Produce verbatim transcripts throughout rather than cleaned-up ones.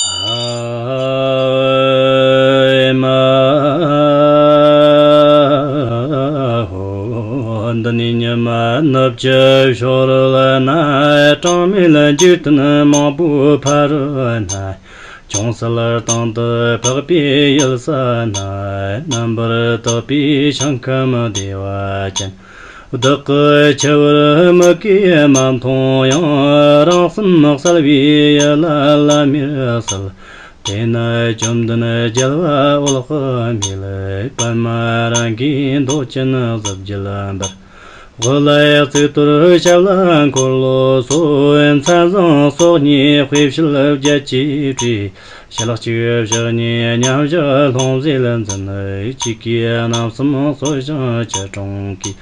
ཨ་མ་ཧོ། འདི་ནས་ཉི་མ་ནུབ་ཀྱི་ཕྱོགས་རིས་ན། གྲངས་མེད་འཇིག་རྟེན་མང་པོའི་ཕ་རོལ་ན། ཅུང་ཟད་དྭངས་དུ་འཕགས་པའི་ཡུལ་ས་ན། རྣམ་པར་དག་པའི་ཞིང་ཁམས་བདེ་བ་ཅན། བདག་གིས་འཆི་བར་མི་བགྱིད་མ་མཐོང་ཡང་། རང་སེམས་གསལ་བའི་ཡུལ་ལ་ལམ་མེར་གསལ། དེ་ན་བཅོམ་ལྡན་རྒྱལ་བ་འོད་དཔག་མེད། པདྨ་རཱ་གའི་མདོག་ཅན་གཟི་བརྗིད་འབར། དབུ་ལ་གཙུག་ཏོར་ཞབས་ལ་འཁོར་ལོ་སོགས། མཚན་བཟང་སོ་གཉིས་དཔེ་བྱད་བརྒྱད་ཀྱིས་སྤྲས། ཞལ་གཅིག་ཕྱག་གཉིས་མཉམ་བཞག་ལྷུང་བཟེད་འཛིན། ཆོས་གོས་རྣམ་གསུམ་གསོལ་ཞིང་སྐྱིལ་ཀྲུང་གིས།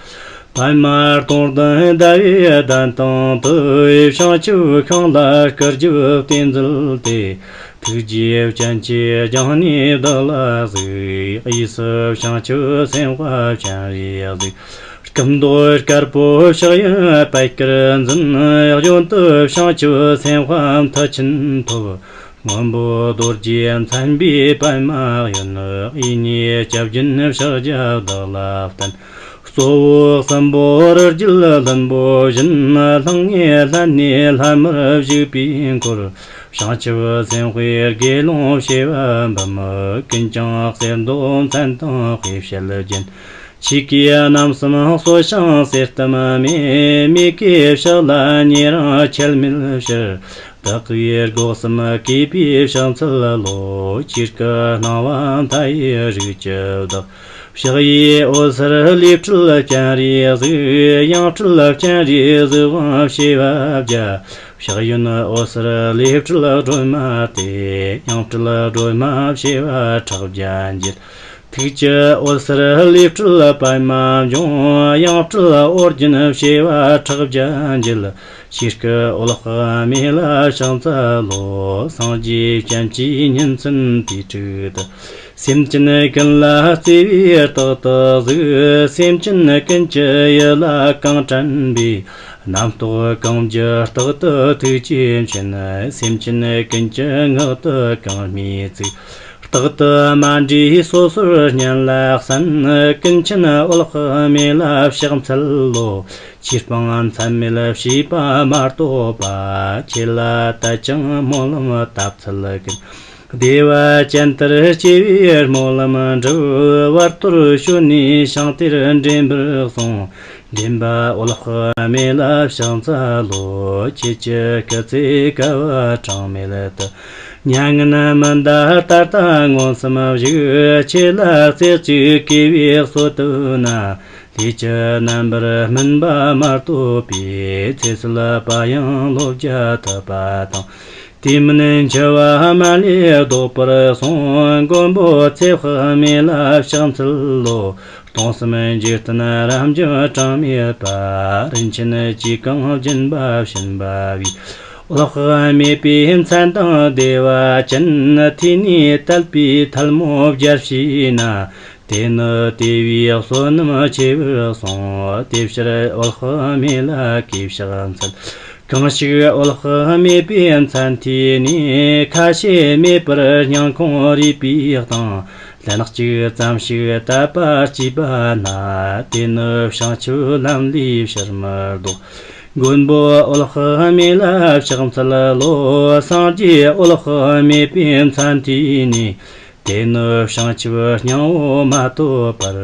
པདྨ་སྟོང་ལྡན་ཟླ་བའི་གདན་སྟེང་དུ། བྱང་ཆུབ་ཤིང་ལ་སྐུ་རྒྱབ་བརྟེན་མཛད་དེ། ཐུགས་རྗེའི་སྤྱན་གྱིས་བརྐྱངས་ནས་བདག་ལ་གཟིགས། གཡས་སུ་བྱང་ཆུབ་སེམས་དཔའ་སྤྱན་རས་གཟིགས། སྐུ་མདོག་དཀར་པོ་ཕྱག་གཡོན་པད་དཀར་འཛིན། གཡོན་དུ་བྱང་ཆུབ་སེམས་དཔའ་མཐུ་ཆེན་ཐོབ། སྔོན་པོ་རྡོ་རྗེ་མཚན་པའི་པདྨ་གཡོན། གཡས་གཉིས་སྐྱབས་སྦྱིན་ཕྱག་རྒྱ་བདག་ལ་བསྟན། གཙོ་བོ་གསུམ་པོ་རི་རྒྱལ་ལྷུན་པོ་བཞིན། ལྷང་ངེ་ལྷན་ནེ་ལྷ་མིར་བཞུགས་པའི་འཁོར། བྱང་ཆུབ་སེམས་དཔའི་དགེ་སློང་བྱེ་བ་འབུམ། ཀུན་ཀྱང་གསེར་མདོག་མཚན་དང་དཔེ་བྱད་ཅན། ཆོས་གོས་རྣམ་གསུམ་གསོལ་ཞིང་གསེར་གཏམ་སྨྲས། མོས་གུས་ཕྱག་ལ་ཉེ་རིང་ཁྱད་མེད་ཕྱིར། བདག་གིས་སྒོ་གསུམ་བགྱིས་པའི་ཕྱག་འཚལ་ལོ། ཆོས་སྐུ་སྣང་བ་མཐའ་ཡས་རིགས་ཀྱི་བདག། ཕྱག་གཡས་འོད་ཟེར་ལས་སྤྲུལ་སྤྱན་རས་གཟིགས། ཡང་སྤྲུལ་སྤྱན་རས་གཟིགས་དབང་བྱེ་བ་བརྒྱ། ཕྱག་གཡོན་འོད་ཟེར་ལས་སྤྲུལ་སྒྲོལ་མ་སྟེ། ཡང་སྤྲུལ་སྒྲོལ་མ་བྱེ་བ་ཕྲག་བརྒྱ་འགྱེད། ཐུགས་ཀྱི་འོད་ཟེར་ལས་སྤྲུལ་པདྨ་འབྱུང་། ཡང་སྤྲུལ་ཨོ་རྒྱན་བྱེ་བ་ཕྲག་བརྒྱ་འགྱེད། ཆོས་སྐུ་འོད་དཔག་མེད་ལ་ཕྱག་འཚལ་ལོ། སངས་རྒྱས་སྤྱན་གྱིས་ཉིན་མཚན་དུས་དྲུག་ཏུ། སེམས་ཅན་ཀུན་ལ་བརྩེ་བས་རྟག་ཏུ་གཟིགས། སེམས་ཅན་ཀུན་གྱི་ཡིད་ལ་གང་དྲན་པའི། རྣམ་རྟོག་གང་འགྱུ་རྟག་ཏུ་ཐུགས་རྗེས་མཁྱེན། སེམས་ཅན་ཀུན་གྱི་ངག་ཏུ་གང་སྨྲས་ཚིག། རྟག་ཏུ་མ་འདྲེས་སོ་སོར་སྙན་ལ་གསན། ཀུན་མཁྱེན་འོད་དཔག་མེད་ལ་ཕྱག་འཚལ་ལོ། ཆོས་སྤངས་མཚམས་མེད་བྱས་པ་མ་གཏོགས་པ། ཆོས་ལ་དད་ཅིང་སྨོན་ལམ་བཏབ་ཚུལ་ཀུན། བདེ་བ་ཅན་ལྟར་སྐྱེ་བའི་སྨོན་ལམ་འགྲུབ། བར་དོར་བྱོན་ནས་ཤིང་རྟའི་འདྲེན་པར་སོང་། འདྲེན་པ་འོད་དཔག་མེད་ལ་ཕྱག་འཚལ་ལོ། ཁྱེད་ཀྱི་སྐུ་ཚེ་བསྐལ་པ་གྲངས་མེད་དུ། མྱ་ངན་མི་འདའ་ད་ལྟ་མངོན་སུམ་བཞུགས། ཆོས་ལ་རྩེ་གཅིག་གུས་པས་གསོལ་བཏབ་ན། ལས་ཀྱི་རྣམ་པར་སྨིན་པ་མ་གཏོགས་པའི། ཚེ་བསོད་པ་ཡང་ལོ་བརྒྱ་ཐུབ་པ་དང་། དུས་མིན་འཆི་བ་མ་ལུས་བཟློག་པར་གསུངས། མགོན་པོ་ཚེ་དཔག་མེད་ལ་ཕྱག་འཚལ་ལོ། སྟོང་གསུམ་འཇིག་རྟེན་རབ་འབྱམས་གྲངས་མེད་པ། རིན་ཆེན་གོས་གང་སྦྱིན་པ་བྱིན་པ་བས། འོད་དཔག་མེད་པའི་མཚན་དང་བདེ་བ་ཅན། ཐོས་ནས་དད་པས་ཐལ་མོ་སྦྱར་བྱས་ན། དེ་ནི་དེ་བས་བསོད་ནམས་ཆེ་བར་གསུངས། དེ་ཕྱིར་འོད་དཔག་མེད་ལ་གུས་ཕྱག་འཚལ། གང་ཞིག་འོད་དཔག་མེད་པའི་མཚན་ཐོས་ནས། ཁ་ཞེ་མེད་པར་སྙིང་ཁོང་རུས་པའི་གཏིང་། ལན་གཅིག་ཙམ་ཞིག་དད་པ་སྐྱེས་པ་ན། དེ་ནི་བྱང་ཆུབ་ལམ་ལས་ཕྱིར་མི་ལྡོག། མགོན་པོ་འོད་དཔག་མེད་ལ་ཕྱག་འཚལ་ལོ། སངས་རྒྱས་འོད་དཔག་མེད་པའི་མཚན་ཐོས་ནས། དེ་ནི་བྱང་ཆུབ་སྙིང་པོ་མ་ཐོབ་པར།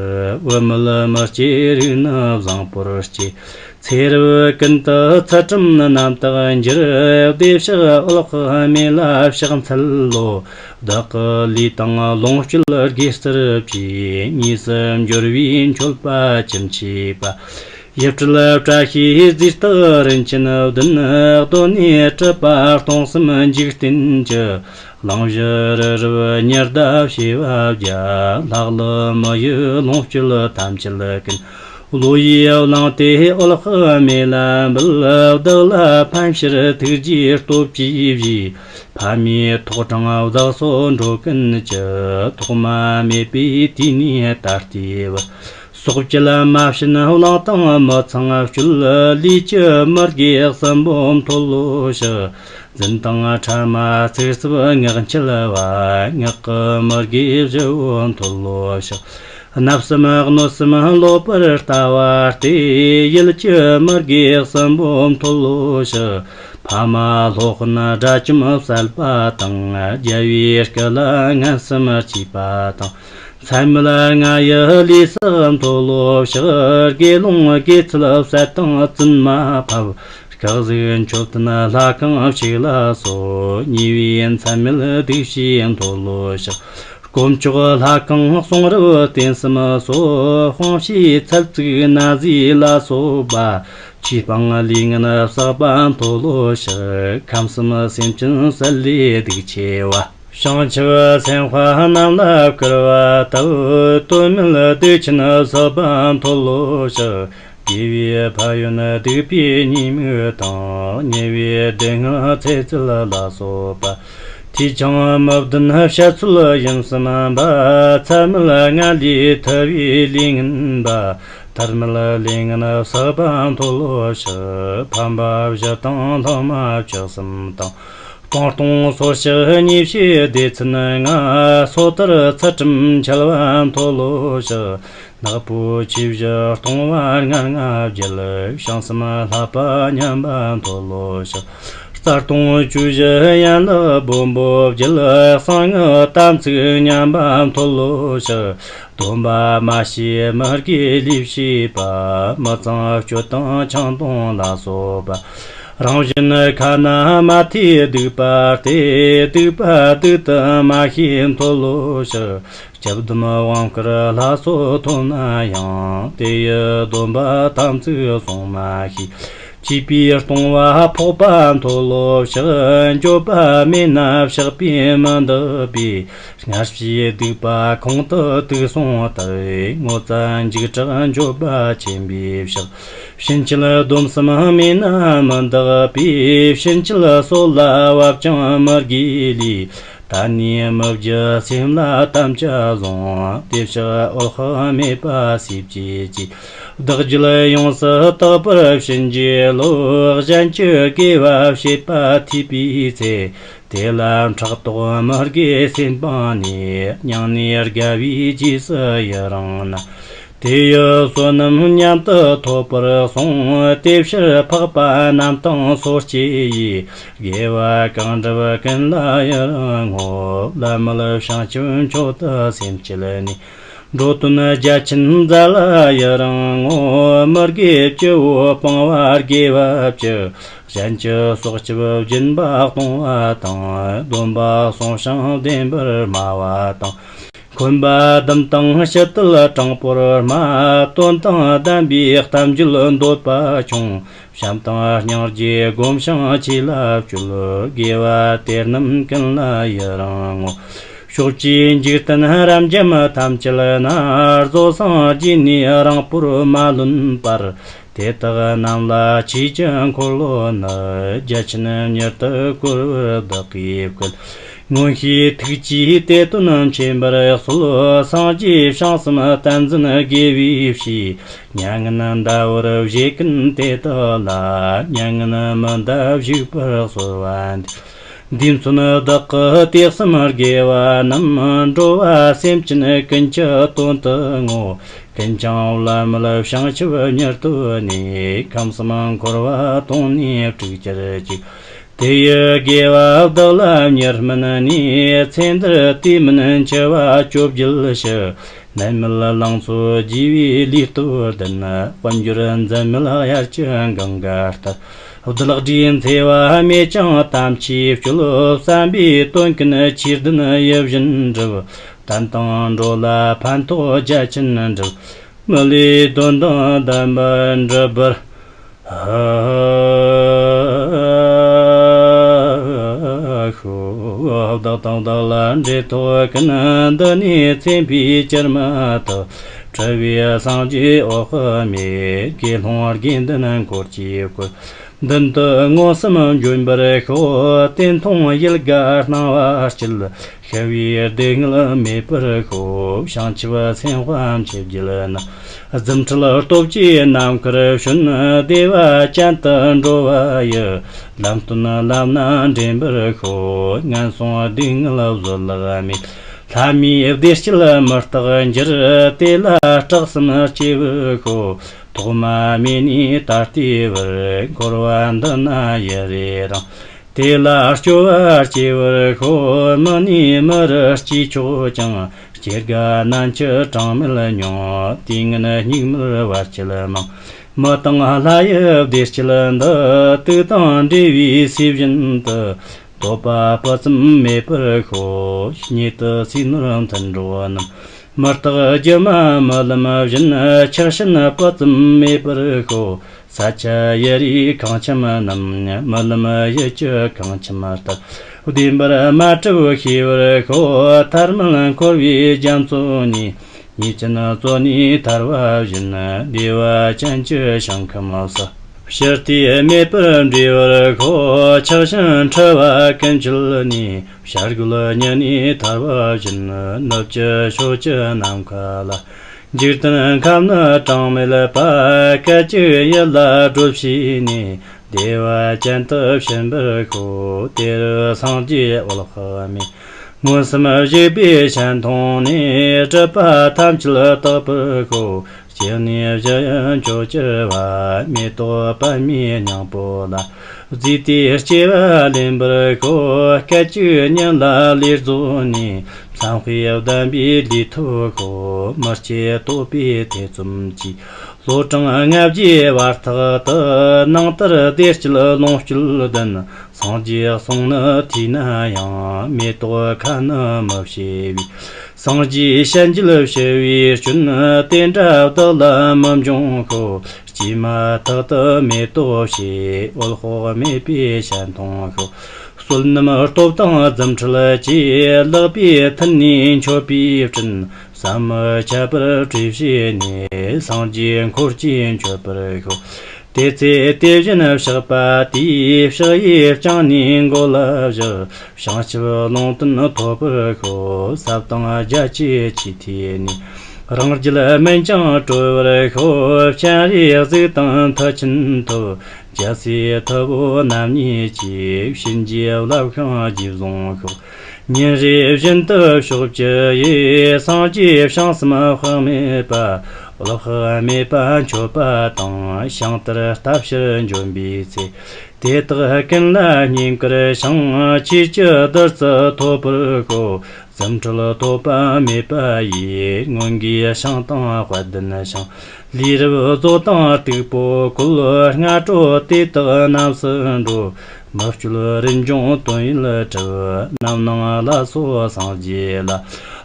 བུད་མེད་མི་སྐྱེ་རིགས་ནི་བཟང་པོར་སྐྱེ། ཚེ་རབས་ཀུན་ཏུ་ཚུལ་ཁྲིམས་རྣམ་དག་འགྱུར། བདེ་གཤེགས་འོད་དཔག་མེད་ལ་ཕྱག་འཚལ་ལོ། བདག་གི་ལུས་དང་ལོངས་སྤྱོད་དགེ་རྩར་བཅས། ཉེས་སུ་འབྱོར་བའི་འཁྱོལ་པ་ཅི་མཆིས་པ། ཡིད་སྤྲུལ་བཀྲ་ཤིས་རྫས་རྟགས་རིན་ཆེན་བདུན། གདོད་ནས་གྲུབ་པ་སྟོང་གསུམ་འཇིག་རྟེན་གྱི། གླིང་བཞི་རི་རབ་ཉི་ཟླ་བྱེ་བ་བརྒྱ། ལྷ་ཀླུ་མི་ཡི་ལོངས་སྤྱོད་ཐམས་ཅད་ཀུན། བློ་ཡིས་བླངས་ཏེ་འོད་དཔག་མེད་ལ་འབུལ། བདག་ལ་ཕན་ཕྱིར་ཐུགས་རྗེའི་སྟོབས་ཀྱིས་བཞེས། ཕ་མའི་ཐོག་དྲངས་བདག་སོགས་འགྲོ་ཀུན་གྱི། ཐོག་མ་མེད་པའི་དུས་ནས་ད་ལྟའི་བར། སྲོག་བཅད་མ་བྱིན་གླང་དང་མི་ཚངས་སྤྱོད། ལུས་ཀྱི་མི་དགེ་གསུམ་པོ་མཐོལ་ལོ་བཤགས། འཛིན་དང་ཕྲ་མ་ཚིག་རྩུབ་ངག་འཁྱལ་བ། ངག་གི་མུ་གེ་བཞི་བོ་མཐོལ་ལོ་བཤགས། བརྣབ་སེམས་གནོད་སེམས་ལོག་པར་ལྟ་བ་སྟེ། ཡིད་ཀྱི་མུ་གེ་གསུམ་པོ་མཐོལ་ལོ་བཤགས། ཕ་མ་སློབ་དཔོན་དགྲ་བཅོམ་བསད་པ་དང་། རྒྱལ་བའི་སྐུ་ལ་ངན་སེམས་བསྐྱེད་པ་དང་། མཚན་མེད་ལྔ་ཡི་ལས་སུ་མཐོལ་ལོ་བཤགས། དགེ་སློང་དགེ་ཚུལ་བསད་དང་བཙུན་མ་ཕབ། སྐུ་གཟུགས་མཆོད་རྟེན་ལྷ་ཁང་བཤིག་ལ་སོགས། ཉེས་པའི་མཚམས་མེད་སྡིག་བྱས་མཐོལ་ལོ་བཤགས། དཀོན་མཆོག་ལྷ་ཁང་གསུང་རབ་རྟེན་གསུམ་སོགས། དཔང་ཤེས་ཚད་བཙུགས་ན་ཟས་ལ་སོགས་པ། ཆོས་སྤང་ལས་ངན་བསགས་པ་མཐོལ་ལོ་བཤགས། ཁམས་གསུམ་སེམས་ཅན་བསད་ལས་སྡིག་ཆེ་བ། བྱང་ཆུབ་སེམས་དཔའ་རྣམས་ལ་བསྐུལ་བ་ལྟ་བུ། དོན་མེད་སྡིག་ཆེན་བསགས་པ་མཐོལ་ལོ་བཤགས། དགེ་བའི་ཕན་ཡོན་སྡིག་པའི་ཉེས་དམིགས་དང་། ཉེས་པའི་སྡུག་བསྔལ་ཚེ་ཚད་ལ་སོགས་པ། ཐོས་ཀྱང་མི་བདེན་བཤད་ཚོད་ཡིན་བསམ་པ། མཚམས་མེད་ལྔ་ལས་ཐར་བའི་ལས་ངན་པ། ཐར་མེད་ལས་ངན་བསགས་པ་མཐོལ་ལོ་བཤགས། ཕམ་པ་བཞི་དང་ལྷག་མ་བཅུ་གསུམ་དང་། སྤང་ལྟུང་སོར་བཤགས་ཉེས་བྱས་སྡེ་ཚན་ལྔ། སོ་ཐར་ཚུལ་ཁྲིམས་འཆལ་བ་མཐོལ་ལོ་བཤགས། ནག་པོའི་ཆོས་བཞི་ལྟུང་བ་ལྔ་ལྔ་བརྒྱད། བྱང་སེམས་ལྷག་པ་ཉམས་པ་མཐོལ་ལོ་བཤགས། རྩ་ལྟུང་བཅུ་བཞི་ཡན་ལག་སྦོམ་པོ་བརྒྱད། གསང་སྔགས་དམ་ཚིག་ཉམས་པ་མཐོལ་ལོ་བཤགས། སྡོམ་པ་མ་བྱས་མི་དགེ་ལས་བྱས་པ། མི་གཙང་སྤྱོད་དང་ཆང་འཐུང་ལ་སོགས་པ། རང་གཞན་ཁ་ན་མ་ཐོས་སྡིག་པ་སྟེ། སྡིག་པ་སྡིག་ཏུ་མ་ཤེས་མཐོལ་ལོ་བཤགས། སྐྱབས་སྡོམ་དབང་བསྐུར་ལྷ་ཚོགས་ཐོབ་ན་ཡང་། དེ་ཡི་སྡོམ་པ་དམ་ཚིག་བསྲུང་མ་ཤེས། བཅས་པའི་ལྟུང་བ་ཕོག་པ་མཐོལ་ལོ་བཤགས། འགྱོད་པ་མེད་ན་བཤགས་པས་མི་འདག་པས། སྔར་བྱས་སྡིག་པ་ཁོང་དུ་དུག་སོང་ལྟར། ངོ་ཚ་འཇིགས་སྐྲག་འགྱོད་པ་ཆེན་པོས་བཤགས། ཕྱིན་ཆད་སྡོམ་གསུམ་མེད་ན་མི་འདག་པས། ཕྱིན་ཆད་སྲོད་ལ་བབ་ཀྱང་མི་དགེ་ལས། ད་ནས་མི་བགྱི་སེམས་ལ་དམ་བཅའ་བཟུང་། དེ་ཕྱིར་འོད་དཔག་མེད་པ་སེམས་བསྐྱེད་ཀྱིས། བདག་རྒྱུད་ཡོངས་སུ་དག་པར་བྱིན་གྱིས་རློབས། གཞན་གྱི་དགེ་བ་བྱེད་པ་ཐོས་པའི་ཚེ། དེ་ལ་ཕྲག་དོག་མི་དགེ་སེམས་སྤངས་ནས། མྱང་ནས་དགའ་བའི་རྗེས་སུ་ཡི་རང་ན། དེ་ཡི་བསོད་ནམས་མཉམ་དུ་ཐོབ་པར་གསུངས། དེ་ཕྱིར་འཕགས་པ་རྣམས་དང་སོ་སྐྱེ་ཡི། དགེ་བ་གང་བསྒྲུབ་ཀུན་ལ་ཡི་རང་ངོ་། བླ་མེད་བྱང་ཆུབ་མཆོག་ཏུ་སེམས་བསྐྱེད་ནས། འགྲོ་དོན་རྒྱ་ཆེན་མཛད་ལ་ཡི་རང་ངོ་། མི་དགེ་བཅུ་བོ་སྤང་བ་དགེ་བ་བཅུ། གཞན་གྱི་སྲོག་སྐྱབས་སྦྱིན་པ་གཏོང་བ་དང་། སྡོམ་པ་བསྲུང་ཞིང་བདེན་པར་སྨྲ་བ་དང་། འཁོན་པ་སྡུམ་དང་ཕྱི་དལ་དྲང་པོར་སྨྲ། དོན་དང་ལྡན་པའི་གཏམ་བརྗོད་འདོད་པ་ཆུང་། བྱམས་དང་སྙིང་རྗེ་སྒོམ་ཞིང་ཆོས་ལ་སྤྱོད། དགེ་བ་དེ་རྣམས་ཀུན་ལ་ཡི་རང་ངོ་། ཕྱོགས་བཅུའི་འཇིག་རྟེན་རབ་འབྱམས་ཐམས་ཅད་ན། རྫོགས་སངས་རྒྱས་ནས་རིང་པོར་མ་ལོན་པར། དེ་དག་རྣམས་ལ་ཆོས་ཀྱི་འཁོར་ལོ་ནི། རྒྱ་ཆེན་མྱུར་དུ་བསྐོར་བར་བདག་གིས་བསྐུལ། མངོན་ཤེས་ཐུགས་ཀྱིས་དེ་དོན་མཁྱེན་པར་གསོལ། སངས་རྒྱས་བྱང་སེམས་ཏིང་འཛིན་དགེ་བའི་བཤེས། མྱ་ངན་འདའ་བར་བཞེད་ཀུན་དེ་དག་ལ། མྱ་ངན་མི་འདའ་བཞུགས་པར་གསོལ་བ་འདེབས། འདིས་མཚོན་བདག་གི་དེ་གསུམ་དགེ་བ་རྣམས། འགྲོ་བ་སེམས་ཅན་ཀུན་གྱི་དོན་དུ་བསྔོ། ཀུན་ཀྱང་བླ་མེད་བྱང་ཆུབ་མྱུར་ཐོབ་ནས། ཁམས་གསུམ་འཁོར་བ་དོང་ནས་སྤྲུགས་གྱུར་ཅིག། དེ་ཡི་དགེ་བ་བདག་ལ་མྱུར་སྨིན་ནས། ཚེ་འདིར་བལྟས་མིན་འཆི་བ་བཅོ་བརྒྱད་ཕྱི། ནད་མེད་ལང་ཚོ་རྒྱས་པའི་ལུས་སྟོབས་ལྡན། དཔལ་འབྱོར་འཛད་མེད་དབྱར་གྱི་གངྒཱ་ལྟར། བདུད་ལྷ་འདྲེས་འཚེ་བ་མེད་ཅིང་དམ་ཆོས་སྤྱོད། བསམ་པའི་དོན་ཀུན་ཆོས་ལྡན་ཡིད་བཞིན་འགྲུབ། དད་དང་འགྲོ་ལ་ཕན་ཐོགས་རྒྱ་ཆེན་འགྲུབ། མི་ལུས་དོན་དང་ལྡན་པར་འགྲུབ་པར། ཤོག། བདག་དང་བདག་ལ་འབྲེལ་ཐོགས་ཀུན། འདི་ནས་མཚན་དཔེའི་བཅུར་མི་ཐོབ། འཁྲུལ་པའི་སངས་རྒྱས་འོག་གི་མེ། དགེ་སློང་དགེ་འདུན་འཁོར་གྱིས་བསྐོར། མདུན་དུ་མངོན་སུམ་འབྱོན་པར་ཤོག། བསྟན་མཐོང་ཡིད་དགའ་སྣང་བ་སྐྱིད། ཤར་བའི་སྡུག་བསྔལ་མེད་པར་ཤོག། བྱང་ཆུབ་སེམས་དཔའ་མཆེད་བརྒྱད་ནི། རྫུ་འཕྲུལ་སྟོབས་ཀྱིས་ནམ་མཁར་བྱོན། བདེ་བ་ཅན་དུ་འགྲོ་བ་ཡི། ལམ་སྟོན་ལམ་སྣ་འདྲེན་པར་ཤོག། ངན་སོང་སྡུག་བསྔལ་བཟོད་གླགས་མེད། ལྷ་མིའི་བདེ་སྐྱིད་མི་རྟག་འགྱུར། དེ་ལ་སྐྲག་སེམས་སྐྱེ་བར་ཤོག། ཐོག་མ་མེད་ནས་ད་ལྟའི་བར། འཁོར་བ་འདི་ན་ཡུན་རིང་། དེ་ལ་སྐྱོ་བ་སྐྱེ་བར་ཤོག། མི་ནས་མི་རུ་སྐྱེས་ཆོག་ཀྱང་། སྐྱེ་རྒ་ན་འཆི་གྲངས་མེད་མྱོང་། དུས་ངན་སྙིགས་མར་བར་ཆད་མང་། མི་དང་ལྷ་ཡི་བདེ་སྐྱིད་འདི། དུག་དང་འདྲེས་པའི་ཟས་བཞིན་དུ། འདོད་པ་སྤུ་ཙམ་མེད་པར་ཤོག། སྙེད་དུ་ཟས་ནོར་མཐུན་གྲོགས་རྣམས། མི་རྟག་སྒྱུ་མ་རྨི་ལམ་བཞིན། ཆགས་ཞེན་སྤུ་ཙམ་མེད་པར་ཤོག། ས་ཆ་ཡུལ་རིས་གང་འཁྱམ་རྣམས། རྨི་ལམ་ཡུལ་གྱི་གངས་ཁྱིམ་ལྟར། བདེན་པར་མ་གྲུབ་ཤེས་པར་ཤོག། ཐར་མེད་འཁོར་བའི་རྒྱ་མཚོ་ནས། ཉེས་ཅན་བཙོན་ནས་ཐར་བ་བཞིན། བདེ་བ་ཅན་གྱི་ཞིང་ཁམས་སུ། ཕྱིར་ལྟས་མེད་པར་འབྲེལ་བར་ཤོག། ཆགས་ཞེན་འཁྲི་བ་ཀུན་བཅད་ནས། བྱ་རྒོད་ཉིད་ནས་ཐར་བ་བཞིན། ནུབ་ཀྱི་ཕྱོགས་ཀྱི་ནམ་མཁའ་ལ། འཇིག་རྟེན་ཁམས་ནི་གྲངས་མེད་པ། སྐད་ཅིག་ཡིད་ལ་སྒྲོལ་བྱས་ནས། བདེ་བ་ཅན་དུ་ཕྱིན་པར་ཤོག། དེ་རུ་སངས་རྒྱས་འོད་དཔག་མེད། མངོན་སུམ་བཞུགས་པའི་ཞལ་མཐོང་ནས། སྒྲིབ་པ་ཐམས་ཅད་དག་པར་ཤོག། སྐྱེ་གནས་བཞི་ཡི་མཆོག་གྱུར་པ། མེ་ཏོག་པདྨའི་སྙིང་པོ་ལ། བརྫུས་ཏེ་སྐྱེ་བ་ལེན་པར་ཤོག། སྐད་ཅིག་ཉིད་ལ་ལུས་རྫོགས་ནས། མཚན་དཔེ་ལྡན་པའི་ལུས་ཐོབ་ཤོག། མི་སྐྱེ་དོགས་པའི་ཐེ་ཚོམ་གྱིས། ལོ་གྲངས་ལྔ་བརྒྱའི་བར་ཐག་ཏུ། ནང་ལྟར་བདེ་སྐྱིད་ལོངས་སྤྱོད་ལྡན། སངས་རྒྱས་གསུང་ནི་ཐོས་ན་ཡང་། མེ་ཏོག་ཁ་ནི་མི་བྱེ་བའི། སངས་རྒྱས་བྱིན་གྱིས་ཞུ་བའི་སྐྱོན། དེ་འདྲ་བདག་ལ་མི་འབྱུང་ཤོག། སྐྱེས་མ་ཐག་ཏུ་མེ་ཏོག་བྱེ། འོད་དཔག་མེད་པའི་ཞལ་མཐོང་ཤོག། བསོད་ནམས་སྟོབས་དང་རྫུ་འཕྲུལ་གྱིས། ལག་པའི་མཐིལ་ནས་མཆོད་པའི་སྤྲིན། ཟམ་མི་ཆད་པར་སྤྲོས་བྱས་ནས། སངས་རྒྱས་འཁོར་གྱིས་མཆོད་པར་ཤོག། དེ་ཚེ་དེ་བཞིན་གཤེགས་པ་དེས། ཕྱག་གཡས་བརྐྱང་ནས་མགོ་ལ་བཞག། བྱང་ཆུབ་ལུང་བསྟན་ཐོབ་པར་ཤོག། ཟབ་དང་རྒྱ་ཆེའི་ཆོས་ཐོས་ནས། རང་རྒྱུད་སྨིན་ཅིང་གྲོལ་བར་ཤོག། སྤྱན་རས་གཟིགས་དང་མཐུ་ཆེན་ཐོབ། རྒྱལ་སྲས་ཐུ་བོ་རྣམ་གཉིས་ཀྱིས། གཤིན་རྗེའི་བླ་བཤང་རྗེས་བཟུང་ཤོག། ཉིན་རེ་བཞིན་དུ་ཕྱོགས་བཅུ་ཡི། སངས་རྒྱས་བྱང་སེམས་དཔག་མེད་པ། འོད་དཔག་མེད་པ་མཆོད་པ་དང་། ཞིང་དེར་བལྟ་ཕྱིར་འབྱོན་པའི་ཚེ། དེ་དག་ཀུན་ལ་བསྙེན་བཀུར་ཞིང་། ཆོས་ཀྱི་བདུད་རྩི་ཐོབ་པར་ཤོག། རྫུ་འཕྲུལ་ཐོགས་པ་མེད་པ་ཡིས། མངོན་དགའི་ཞིང་དང་དཔལ་ལྡན་ཞིང་། ལས་རབ་རྫོགས་དང་སྟུག་པོ་བཀོད། སྔ་དྲོ་དེ་དག་རྣམས་སུ་འགྲོ། མི་བསྐྱོད་རིན་འབྱུང་དོན་ཡོད་གྲུབ། རྣམ་སྣང་ལ་སོགས་སངས་རྒྱས་ལ།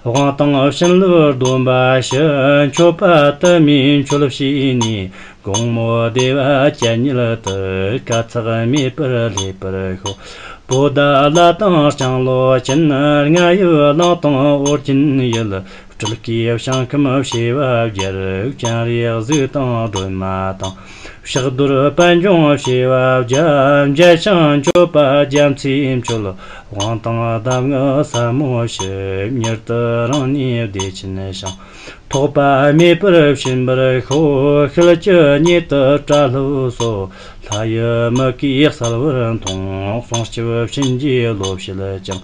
དབང་དང་བྱིན་རླབས་སྡོམ་པ་ཞུ། མཆོད་པ་དུ་མས་མཆོད་བྱས་ནས། དགོང་མོ་བདེ་བ་ཅན་ཉིད་དུ། དཀའ་ཚེགས་མེད་པར་སླེབས་པར་ཤོག། པོ་ཏ་ལ་དང་ལྕང་ལོ་ཅན། རྔ་ཡབ་གླིང་དང་ཨོ་རྒྱན་ཡུལ། སྤྲུལ་སྐུའི་ཞིང་ཁམས་བྱེ་བ་བརྒྱར། སྤྱན་རས་གཟིགས་དང་སྒྲོལ་མ་དང་། ཕྱག་རྡོར་པད་འབྱུང་བྱེ་བ་བརྒྱ། འཇའ་ཞིང་མཆོད་པ་རྒྱ་མཚོས་མཆོད། དབང་དང་གདམས་ངག་ཟབ་མོ་ཞུ། མྱུར་དུ་རང་ཉིད་བདེ་ཆེན་ཞིང་། ཐོགས་པ་མེད་པར་ཕྱིན་པར་ཤོག། ཤུལ་གྱི་ཉེ་དུ་བཀྲ་ལྷོ་སོགས། ལྷ་ཡི་མིག་གིས་གསལ་བར་མཐོང་། གསུང་སྐྱོབ་བྱིན་གྱིས་བློ་བྱེད་ཅིང་།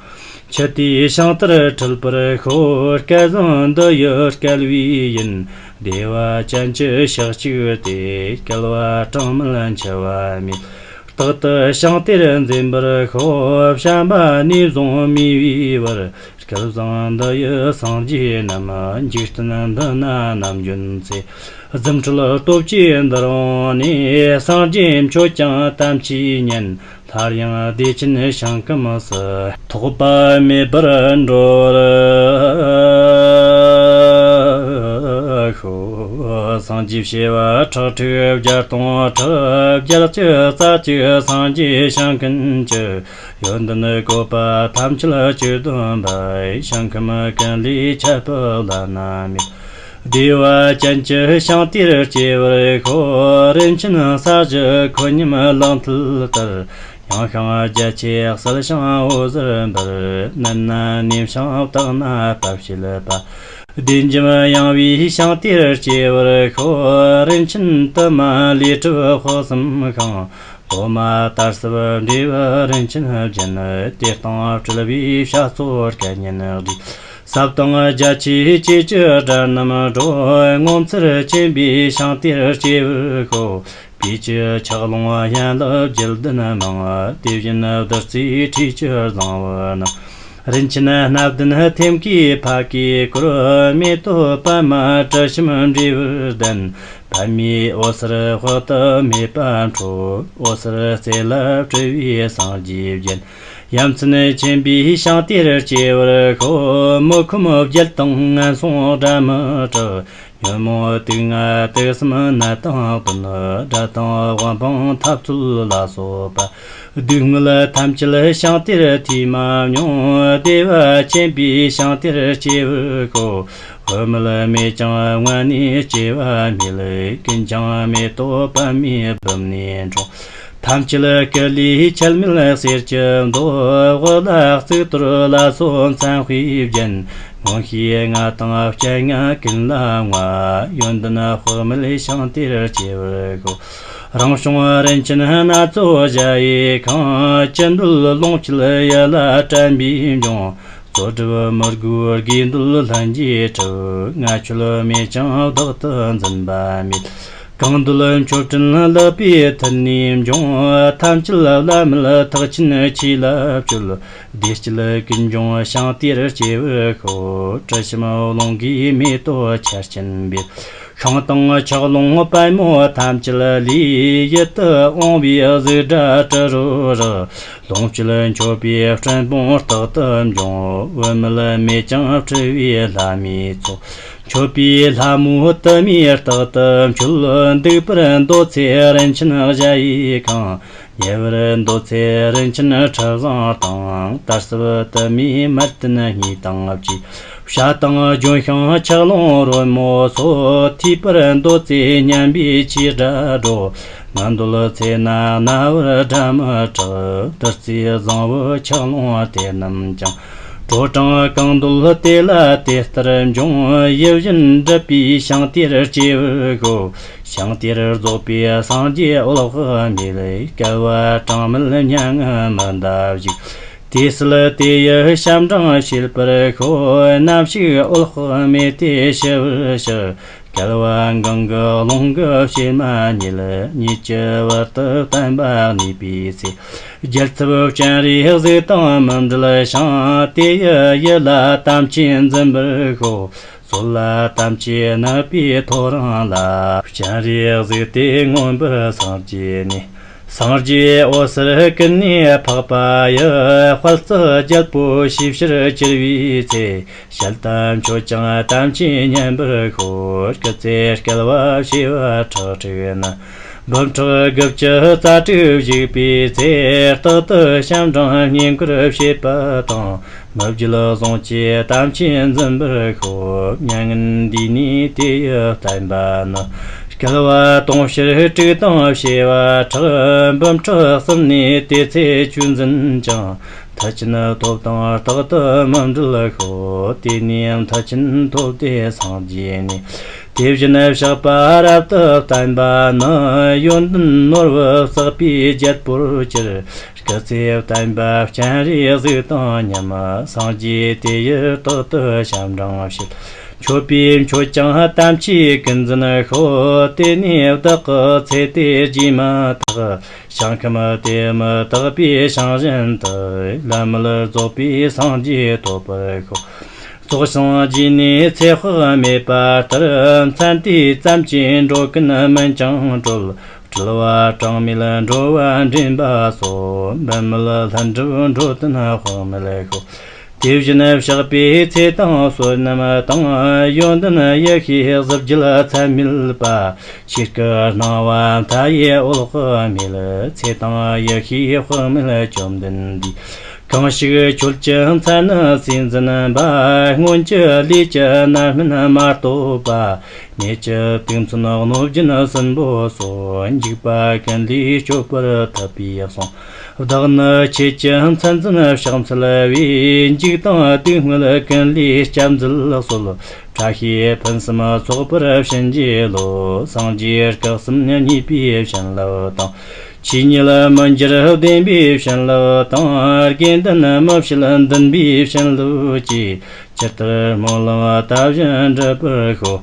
ཆུ་དེའི་ཞིང་དེར་འཁྲིད་པར་ཤོག། སྐལ་བཟང་འདི་ཡི་སྐལ་བས་ཡིན། བདེ་བ་ཅན་གྱི་ཞག་གཅིག་སྟེ། བསྐལ་བ་གྲངས་མེད་འཆི་བ་མེད། རྟག་ཏུ་ཞིང་དེར་འཛེམ་པར་ཤོག། བྱམས་པ་ནས་བཟུང་མི་བའི་བར། སྐལ་བཟང་འདི་ཡི་སངས་རྒྱས་རྣམས། འཇིག་རྟེན་འདི་ན་ནམ་འབྱོན་ཚེ། རྫུ་འཕྲུལ་སྟོབས་ཀྱིས་འདིར་འོངས་ནས། སངས་རྒྱས་མཆོད་ཅིང་དམ་ཆོས་ཉན། སླར་ཡང་བདེ་ཆེན་ཞིང་ཁམས་སུ། ཐོགས་པ་མེད་པར་འགྲོ་བར་ཤོག། སངས་རྒྱས་བྱེ་བ་ཁྲག་ཁྲིག་བརྒྱ་སྟོང་ཁྲི། བརྒྱད་ཅུ་རྩ་གཅིག་སངས་རྒྱས་ཞིང་ཀུན་གྱི། ཡོན་ཏན་བཀོད་པ་ཐམས་ཅད་ཇི་བསྡམས་པའི། ཞིང་ཁམས་ཀུན་ལས་ཁྱད་པར་བླ་ན་མེད། བདེ་བ་ཅན་གྱི་ཤིང་རྟའི་སྐྱེས་བུར་ཤོག། རིན་ཆེན་ས་གཞི་ཁོད་སྙོམས་ལག་མཐིལ་ལྟར། ཡངས་ཤིང་རྒྱ་ཆེ་གསལ་ཞིང་འོད་ཟེར་འབར། མནན་ན་ནེམ་ཞིང་བཏེགས་ན་སྤབས་བྱེད་པ། བདེ་འཇམ་ཡངས་པའི་ཤིང་རྟའི་སྐྱེས་བུར་ཤོག། རིན་ཆེན་དུ་མ་ལས་གྲུབ་དཔག་བསམ་ཤིང་། ལོ་མ་དར་ཟབ་འབྲས་བུ་རིན་ཆེན་ལྗོན། དེ་སྟེང་སྤྲུལ་པའི་བྱ་རྩོལ་སྐད་སྙན་རྒྱས། ཟབ་དང་རྒྱ་ཆེའི་སྐྱེས་ཀྱི་སྒྲ་རྣམས་སྒྲོག། ངོ་མཚར་ཆེན་པོའི་ཤིང་རྟའི་སྐྱེས་བུར་ཤོག། སྤོས་ཀྱི་ཆག་ལོང་ཡན་ལག་བརྒྱད་ལྡན་མང་། དེ་བཞིན་བདུད་རྩིའི་ཁྲུས་ཀྱི་བཟང་པོ་རྣམས། རིན་ཆེན་སྣ་བདུན་ཐེམ་སྐས་ཕ་གིས་བསྐོར། མེ་ཏོག་པདྨ་དྲི་ཞིམ་འབྲས་བུར་ལྡན། པདྨའི་འོད་ཟེར་དཔག་ཏུ་མེད་པ་འཕྲོ། འོད་ཟེར་རྩེ་ལ་སྤྲུལ་པའི་སངས་རྒྱས་བརྒྱན། ཡ་མཚན་ཆེན་པོའི་ཤིང་རྟའི་སྐྱེས་བུར་ཤོག། མི་ཁོམ་བརྒྱད་དང་ངན་སོང་སྒྲ་མི་གྲགས། ཉོན་མོངས་དུག་ལྔ་དུག་གསུམ་ནད་དང་གདོན། དགྲ་དང་དབང་ཕོངས་འཐབ་རྩོད་ལ་སོགས་པ། སྡུག་བསྔལ་ཐམས་ཅད་ཤིང་རྟའི་མཐུས་མ་མྱོང་། བདེ་བ་ཆེན་པོའི་ཤིང་རྟའི་སྐྱེས་བུར་ཤོག། བུད་མེད་མེད་ཀྱང་མངལ་ནས་སྐྱེ་བ་མེད། ཀུན་ཀྱང་མེ་ཏོག་པདྨའི་སྦུབས་ནས་འཕྲོ། ཐམས་ཅད་སྐུ་ལུས་འཆི་མེད་གསེར་གྱི་མདོག། དབུ་ལ་གཙུག་ཏོར་ལ་སོགས་མཚན་དཔེས་བརྒྱན། མངོན་ཤེས་ལྔ་དང་སྤྱན་ལྔ་ཀུན་ལ་མངའ། ཡོན་ཏན་དཔག་མེད་ཤིང་རྟའི་སྐྱེས་བུར་ཤོག། རང་བྱུང་རིན་ཆེན་སྣ་ཚོགས་གཞལ་ཡས་ཁང་། ཅི་འདོད་ལོངས་སྤྱོད་ཡིད་ལ་དྲན་པས་འབྱུང་། རྩོལ་སྒྲུབ་མི་དགོས་དགེ་འདུན་ལྷན་གྱིས་གྲུབ། ལྔ་མཆོད་མེད་ཀྱང་བདག་ཏུ་འཛིན་པ་མེད། གང་འདོད་མཆོད་སྤྲིན་ལག་པའི་མཐིལ་ནས་འབྱུང་། ཐམས་ཅད་བླ་མེད་ཐེག་ཆེན་ཆོས་ལ་སྤྱོད། བདེ་སྐྱིད་ཀུན་འབྱུང་ཤིང་རྟའི་སྐྱེས་བུར་ཤོག། དྲི་ཞིམ་རླུང་གིས་མེ་ཏོག་ཆར་ཆེན་འབེབས། ཤིང་དང་ཆག་ལོང་པད་མོ་ཐམས་ཅད་ལས། ཡིད་དུ་འོང་བའི་གཟུགས་སྒྲ་དྲི་རོ་རེག། ལོངས་སྤྱོད་མཆོད་པའི་སྤྲིན་ཕུང་རྟག་ཏུ་འབྱུང་། བུད་མེད་མེད་ཀྱང་སྤྲུལ་པའི་ལྷ་མོའི་ཚོགས། མཆོད་པའི་ལྷ་མོ་དུ་མས་རྟག་ཏུ་མཆོད། འདུག་པར་འདོད་ཚེ་རིན་ཆེན་གཞལ་ཡས་ཁང་། ཉལ་བར་འདོད་ཚེ་རིན་ཆེན་ཁྲི་བཟང་དང་། དར་ཟབ་དུ་མའི་མལ་སྟན་གཉིས་དང་བཅས། བྱ་དང་ལྗོན་ཤིང་ཆག་ལོང་རོལ་མོ་སོགས། ཐོས་པར་འདོད་ཚེ་སྙན་པའི་ཆོས་སྒྲ་སྒྲོག། ང་འདོད་ཚེ་ན་རྣ་བར་སྒྲ་མི་གྲག། བདུད་རྩིའི་བཟང་པོ་ཆག་ལོང་དེ་རྣམས་ཀྱང་། དྲོ་གྲང་གང་འདོད་དེ་ལ་དེ་ལྟར་འབྱུང་། ཡིད་བཞིན་འགྲུབ་པའི་ཤིང་རྟའི་སྐྱེས་བུར་ཤོག། ཤིང་རྟའི་རྫོགས་པའི་སངས་རྒྱས་འོད་དཔག་མེད། སྐལ་བ་གྲངས་མེད་མྱ་ངན་མི་འདའ་ཞིག། དེ་སྲིད་དེ་ཡི་ཞབས་འབྲིང་བྱེད་པར་ཤོག། ནམ་ཞིག་འོད་དཔག་མེད་དེ་ཞི་བར་གཤེགས། བསྐལ་པ་གང་གི་རླུང་གིས་བྱེད་མ་ཉིད། ཉིད་ཀྱི་བར་དུ་བསྟན་པ་གནས་པའི་ཚེ། རྒྱལ་ཚབ་སྤྱན་རས་གཟིགས་དང་མི་འབྲལ་ཞིང་། དེ་ཡི་ཡུལ་ལ་དམ་ཆོས་འཛིན་པར་ཤོག། སྲོད་ལ་དམ་ཆོས་ནུབ་པའི་ཐོ་རངས་ལ། སྤྱན་རས་གཟིགས་དེ་མངོན་པར་སངས་རྒྱས་ནས། སངས་རྒྱས་འོད་ཟེར་ཀུན་ནས་འཕགས་པ་ཡི། དཔལ་བརྩེགས་རྒྱལ་པོ་ཞིང་ཕྱིར་གྱུར་པའི་ཚེ། ཞལ་ལྟ་མཆོད་ཅིང་དམ་ཆོས་ཉན་པར་ཤོག། སྐུ་ཚེ་བསྐལ་པ་བྱེ་བ་ཁྲག་ཁྲིག་ན། འབུམ་ཕྲག་དགུ་བཅུ་རྩ་དྲུག་བཞུགས་པའི་ཚེ། རྟག་ཏུ་ཞབས་འབྲིང་བསྙེན་བཀུར་བྱེད་པ་དང་། མི་བརྗེད་བཟང་བཅས་དམ་ཆོས་འཛིན་པར་ཤོག། མྱ་ངན་འདས་ནས་དེ་ཡི་བསྟན་པ་ནི། བསྐལ་པ་དུང་ཕྱུར་དྲུག་དང་བྱེ་བ་ཕྲག། འབུམ་ཕྲག་གསུམ་ནས་དེ་ཚེ་ཆོས་འཛིན་ཅིང་། མཐུ་ཆེན་ཐོབ་དང་རྟག་ཏུ་མི་འབྲལ་ཤོག། དེ་ནས་མཐུ་ཆེན་ཐོབ་སྟེ་སངས་རྒྱས་ནས། དེ་བཞིན་གཤེགས་པ་རབ་ཏུ་བརྟན་པ་ནི། ཡོན་ཏན་ནོར་བུ་བསགས་པའི་རྒྱལ་པོར་གྱུར། སྐུ་ཚེ་བརྟན་པ་སྤྱན་རས་གཟིགས་དང་མཉམ། སངས་རྒྱས་དེ་ཡི་རྟག་ཏུ་ཞབས་འབྲིང་བྱེད། མཆོད་པས་མཆོད་ཅིང་དམ་ཆོས་ཀུན་འཛིན་ཤོག། དེ་ནས་བདག་གི་ཚེ་དེ་རྗེས་མ་ཐག། ཞིང་ཁམས་དེ་མི་རྟག་པའི་ཞིང་བཞིན་དུ། བླ་མེད་རྫོགས་པའི་སངས་རྒྱས་ཐོབ་པར་ཤོག། རྫོགས་སངས་རྒྱས་ནས་ཚེ་དཔག་མེད་པ་ལྟར། མཚན་དུས་ཙམ་གྱིས་འགྲོ་ཀུན་སྨིན་ཅིང་གྲོལ། སྤྲུལ་པ་གྲངས་མེད་འགྲོ་བ་འདྲེན་པ་སོགས། འབུམ་མེད་ལྷུན་གྲུབ་འགྲོ་དོན་དཔག་མེད་ཤོག། དེ་བཞིན་གཤེགས་པའི་ཚེ་དང་བསོད་ནམས་དང་། ཡོན་ཏན་ཡེ་ཤེས་གཟི་བརྗིད་ཚད་མེད་པ། ཆོས་སྐུ་སྣང་བ་མཐའ་ཡས་འོད་དཔག་མེད། ཚེ་དང་ཡེ་ཤེས་དཔག་མེད་བཅོམ་ལྡན་འདས། གང་ཞིག་ཆོས་ཀྱི་མཚན་ནི་སྲིད་འཛིན་པ། སྔོན་གྱི་ལས་ཀྱི་རྣམ་སྨིན་མ་གཏོགས་པ། ཉེས་ཀྱི་དུག་མཚོན་གནོད་སྦྱིན་སྲིན་པོ་སོགས། འཇིགས་པ་ཀུན་ལས་སྐྱོབ་པར་ཐུབ་པས་གསུངས། བདག་ནི་ཆོས་ཀྱི་མཚན་འཛིན་ཕྱག་འཚལ་བས། འཇིགས་དང་དུག་དངོས་ཀུན་ལས་སྐྱབས་མཛད་གསོལ། བཀྲ་ཤིས་ཕུན་སུམ་ཚོགས་པར་བྱིན་གྱིས་རློབས། སངས་རྒྱས་སྐུ་གསུམ་མཉེས་པའི་བྱིན་རླབས་དང་། ཆོས་ཉིད་མི་འགྱུར་བདེན་པའི་བྱིན་རླབས་དང་། དགེ་འདུན་མི་བྱེད་འདུན་པའི་བྱིན་རླབས་ཀྱིས། ཇི་ལྟར་སྨོན་ལམ་བཏབ་བཞིན་འགྲུབ་པར་ཤོག།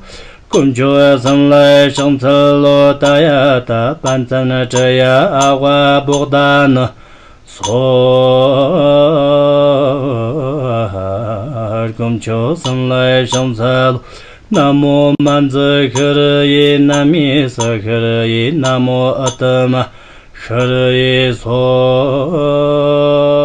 དཀོན་མཆོག་གསུམ་ལ་ཕྱག་འཚལ་ལོ། ཏདྱ་ཐཱ། པཉྩ་ནི་ཏྲྱ་ཨ་ཝ་བོ་དྷ་ནི་སྭཱ་ཧཱ། དཀོན་མཆོག་གསུམ་ལ་ཕྱག་འཚལ་ལོ། ན་མོ་མཉྫུ་ཤྲཱི་ཡེ། ན་མོ་སུ་ཤྲཱི་ཡེ། ན་མོ་ཨུཏྟ་མ་ཤྲཱི་ཡེ་སྭཱ་ཧཱ།